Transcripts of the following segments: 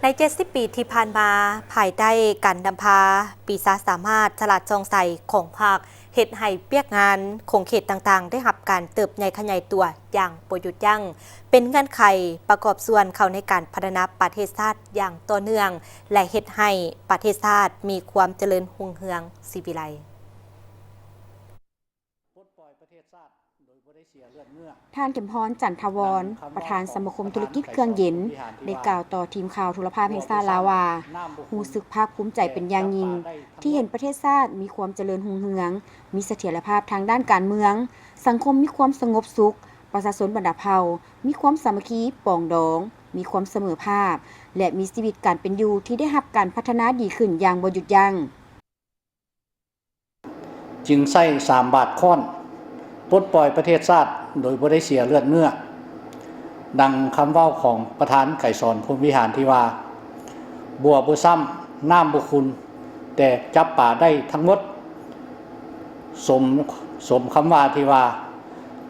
ໃນເຈັດສິບປີທີ່ຜ່ານມາ, ພາຍໃຕ້ການນຳພາປີຊາສາມາດ ສະຫຼາດສ່ອງໃສຂອງພັກ, ເຮັດໃຫ້ວຽກງານຂົງເຂດຕ່າງໆ ໄດ້ຮັບການເຕີບໃຫຍ່ຂະຫຍາຍຕົວຢ່າງບໍ່ຢຸດຢັ້ງ, ເປັນເງື່ອນໄຂປະກອບສ່ວນເຂົ້າໃນການພັດທະນາປະເທດຊາດຢ່າງຕໍ່ເນື່ອງ ແລະ ເຮັດໃຫ້ປະເທດຊາດມີຄວາມຈະເລີນຮຸ່ງເຮືອງສີວິໄລ. ທ່ານ ເຂັມພອນ ຈັນທະວອນ ປະທານສະມາຄົມທຸລະກິດເຄື່ອງເຢັນ ໄດ້ກ່າວຕໍ່ທີມຂ່າວໂທລະພາບແຫ່ງຊາດລາວວ່າ, ຮູ້ສຶກພາກພູມໃຈເປັນຢ່າງຍິ່ງ ທີ່ເຫັນປະເທດຊາດມີຄວາມຈະເລີນຮຸ່ງເຮືອງ, ມີສະຖຽນລະພາບທາງດ້ານການເມືອງ, ສັງຄົມມີຄວາມສະຫງົບສຸກ, ປະຊາຊົນບັນດາເຜົ່າມີຄວາມສາມັກຄີປອງດອງ, ມີຄວາມສະເໝີພາບ ແລະ ມີຊີວິດການເປັນຢູ່ທີ່ໄດ້ຮັບການພັດທະນາດີຂຶ້ນຢ່າງບໍ່ຢຸດຢັ້ງ. ຈຶ່ງໃຊ້ສາມບາດຄ້ອນ ປົດປ່ອຍປະເທດຊາດໂດຍບໍ່ໄດ້ເສຍເລືອດເນື້ອ. ດັ່ງຄຳເວົ້າຂອງປະທານໄກສອນ ພົມວິຫານ ທີ່ວ່າ, ບົວບໍ່ຊ້ຳ, ນ້ຳບໍ່ຂຸ່ນ, ແຕ່ຈັບປາໄດ້ທັງໝົດ. ສົມ, ສົມຄຳວ່າທີ່ວ່າ,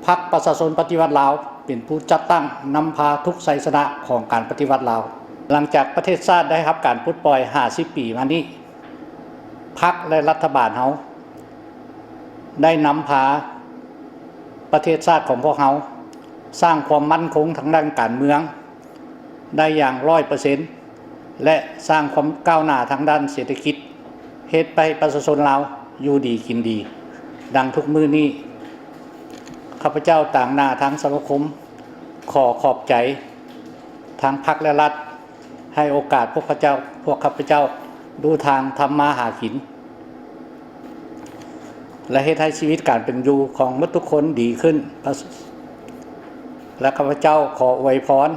ພັກປະຊາຊົນປະຕິວັດລາວ ເປັນຜູ້ຈັດຕັ້ງນຳພາທຸກໄຊຊະນະຂອງການປະຕິວັດລາວ. ຫຼັງຈາກປະເທດຊາດໄດ້ຮັບການປົດປ່ອຍຫ້າສິບປີມານີ້, ພັກ ແລະ ລັດຖະບານເຮົາ ໄດ້ນຳພາປະເທດຊາດຂອງພວກເຮົາ ສ້າງຄວາມໝັ້ນຄົງທາງດ້ານການເມືອງໄດ້ຢ່າງຮ້ອຍເປີເຊັນ ແລະ ສ້າງຄວາມກ້າວໜ້າທາງດ້ານເສດຖະກິດ, ເຮັດໃຫ້ປະຊາຊົນລາວຢູ່ດີກິນດີ ດັ່ງທຸກມື້ນີ້. ຂ້າພະເຈົ້າຕາງໜ້າທາງສະມາຄົມ ຂໍຂອບໃຈທາງພັກ ແລະ ລັດ ໃຫ້ໂອກາດພວກເຂົາເຈົ້າ, ພວກຂ້າພະເຈົ້າ ດູທາງທຳມາຫາກິນ ແລະ ເຮັດໃຫ້ຊີວິດການເປັນຢູ່ຂອງໝົດທຸກຄົນດີຂຶ້ນ ແລະ ຂ້າພະເຈົ້າຂໍອວຍພອນ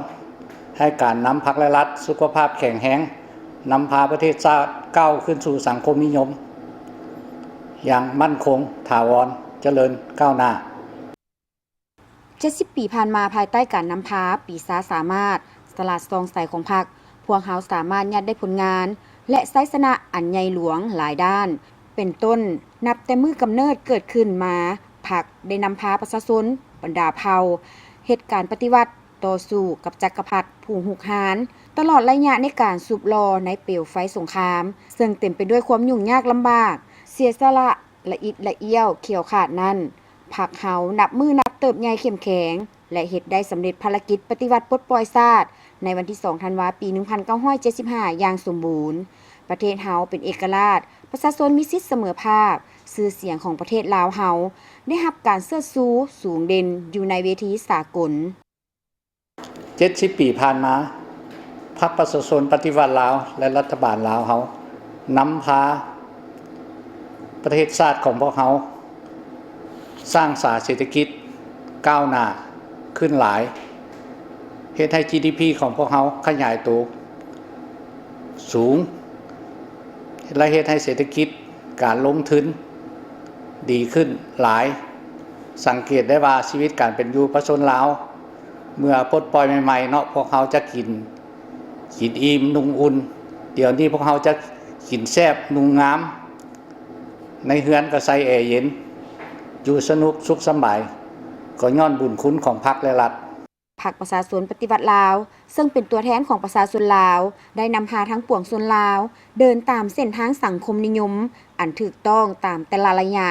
ໃຫ້ການນຳພັກ ແລະ ລັດ ສຸຂະພາບແຂງແຮງ, ນຳພາປະເທດຊາດກ້າວຂຶ້ນສູ່ສັງຄົມນິຍົມຢ່າງໝັ້ນຄົງ, ຖາວອນ, ຈະເລີນກ້າວໜ້າ. ເຈັດສິບປີຜ່ານມາ, ພາຍໃຕ້ການນຳພາປີຊາສາມາດ, ສະຫຼາດສ່ອງໃສຂອງພັກ, ພວກເຮົາສາມາດຍາດໄດ້ຜົນງານ ແລະ ໄຊຊະນະອັນໃຫຍ່ຫຼວງຫຼາຍດ້ານ. ເປັນຕົ້ນ, ນັບແຕ່ມື້ກຳເນີດເກີດຂຶ້ນມາ, ພັກໄດ້ນຳພາປະຊາຊົນ, ບັນດາເຜົ່າ, ເຮັດການປະຕິວັດ, ຕໍ່ສູ້ກັບຈັກກະພັດຜູ້ຮຸກຮານ, ຕະຫຼອດໄລຍະໃນການສູບຫຼໍ່ໃນເປວໄຟສົງຄາມ, ເຊິ່ງເຕັມໄປດ້ວຍຄວາມຫຍຸ້ງຍາກລຳບາກ, ເສຍສະຫຼະ, ລະອິດລະອ້ຽວ, ຂ້ຽວຂາດນັ້ນ, ພັກເຮົານັບມື້ນັບເຕີບໃຫຍ່ເຂັ້ມແຂງ ແລະ ເຮັດໄດ້ສຳເລັດພາລະກິດປະຕິວັດປົດປ່ອຍຊາດ ໃນວັນທີສອງ ທັນວາ ປີໜຶ່ງພັນເກົ້າຮ້ອຍເຈັດສິບຫ້າ ຢ່າງສົມບູນ. ປະເທດເຮົາເປັນເອກະລາດ, ປະຊາຊົນມີສິດສະເໝີພາບ, ຊື່ສຽງຂອງປະເທດລາວເຮົາໄດ້ຮັບການເຊີດຊູສູງເດັ່ນຢູ່ໃນເວທີສາກົນ. ເຈັດສິບປີຜ່ານມາ, ພັກປະຊາຊົນປະຕິວັດລາວ ແລະ ລັດຖະບານລາວເຮົາ ນຳພາປະເທດຊາດຂອງພວກເຮົາ ສ້າງສາເສດຖະກິດກ້າວໜ້າຂຶ້ນຫຼາຍ, ເຮັດໃຫ້ຈີດີພີຂອງພວກເຮົາຂະຫຍາຍໂຕສູງ ແລະ ເຮັດໃຫ້ເສດຖະກິດ ການລົງທຶນດີຂຶ້ນຫຼາຍ. ສັງເກດໄດ້ວ່າຊີວິດການເປັນຢູ່ປະຊາຊົນລາວ ເມື່ອປົດປ່ອຍໃໝ່ໆເນາະ, ພວກເຮົາຈະກິນ, ກິນອີ່ມ, ນຸ່ງອຸ່ນ. ດຽວນີ້ພວກເຮົາຈະກິນແຊບ, ນຸ່ງງາມ, ໃນເຮືອນກໍໃສ່ແອເຢັນ, ຢູ່ສະໜຸກສຸກສະບາຍ, ກໍຍ້ອນບຸນຄຸນຂອງພັກ ແລະ ລັດ. ພັກປະຊາຊົນປະຕິວັດລາວ ເຊິ່ງເປັນຕົວແທນຂອງປະຊາຊົນລາວ ໄດ້ນຳພາທັງປວງຊົນລາວ ເດີນຕາມເສັ້ນທາງສັງຄົມນິຍົມ ອັນຖືກຕ້ອງຕາມແຕ່ລະໄລຍະ.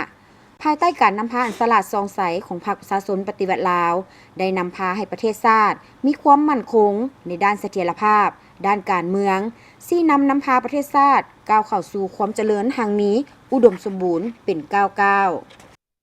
ພາຍໃຕ້ການນຳພາອັນສະຫຼາດສ່ອງໃສຂອງພັກປະຊາຊົນປະຕິວັດລາວ ໄດ້ນຳພາໃຫ້ປະເທດຊາດມີຄວາມໝັ້ນຄົງໃນດ້ານສະຖຽນລະພາບ, ດ້ານການເມືອງ, ຊີ້ນຳນຳພາປະເທດຊາດ ກ້າວເຂົ້າສູ່ຄວາມຈະເລີນຮັ່ງມີ ອຸດົມສົມບູນເປັນກ້າວໆ.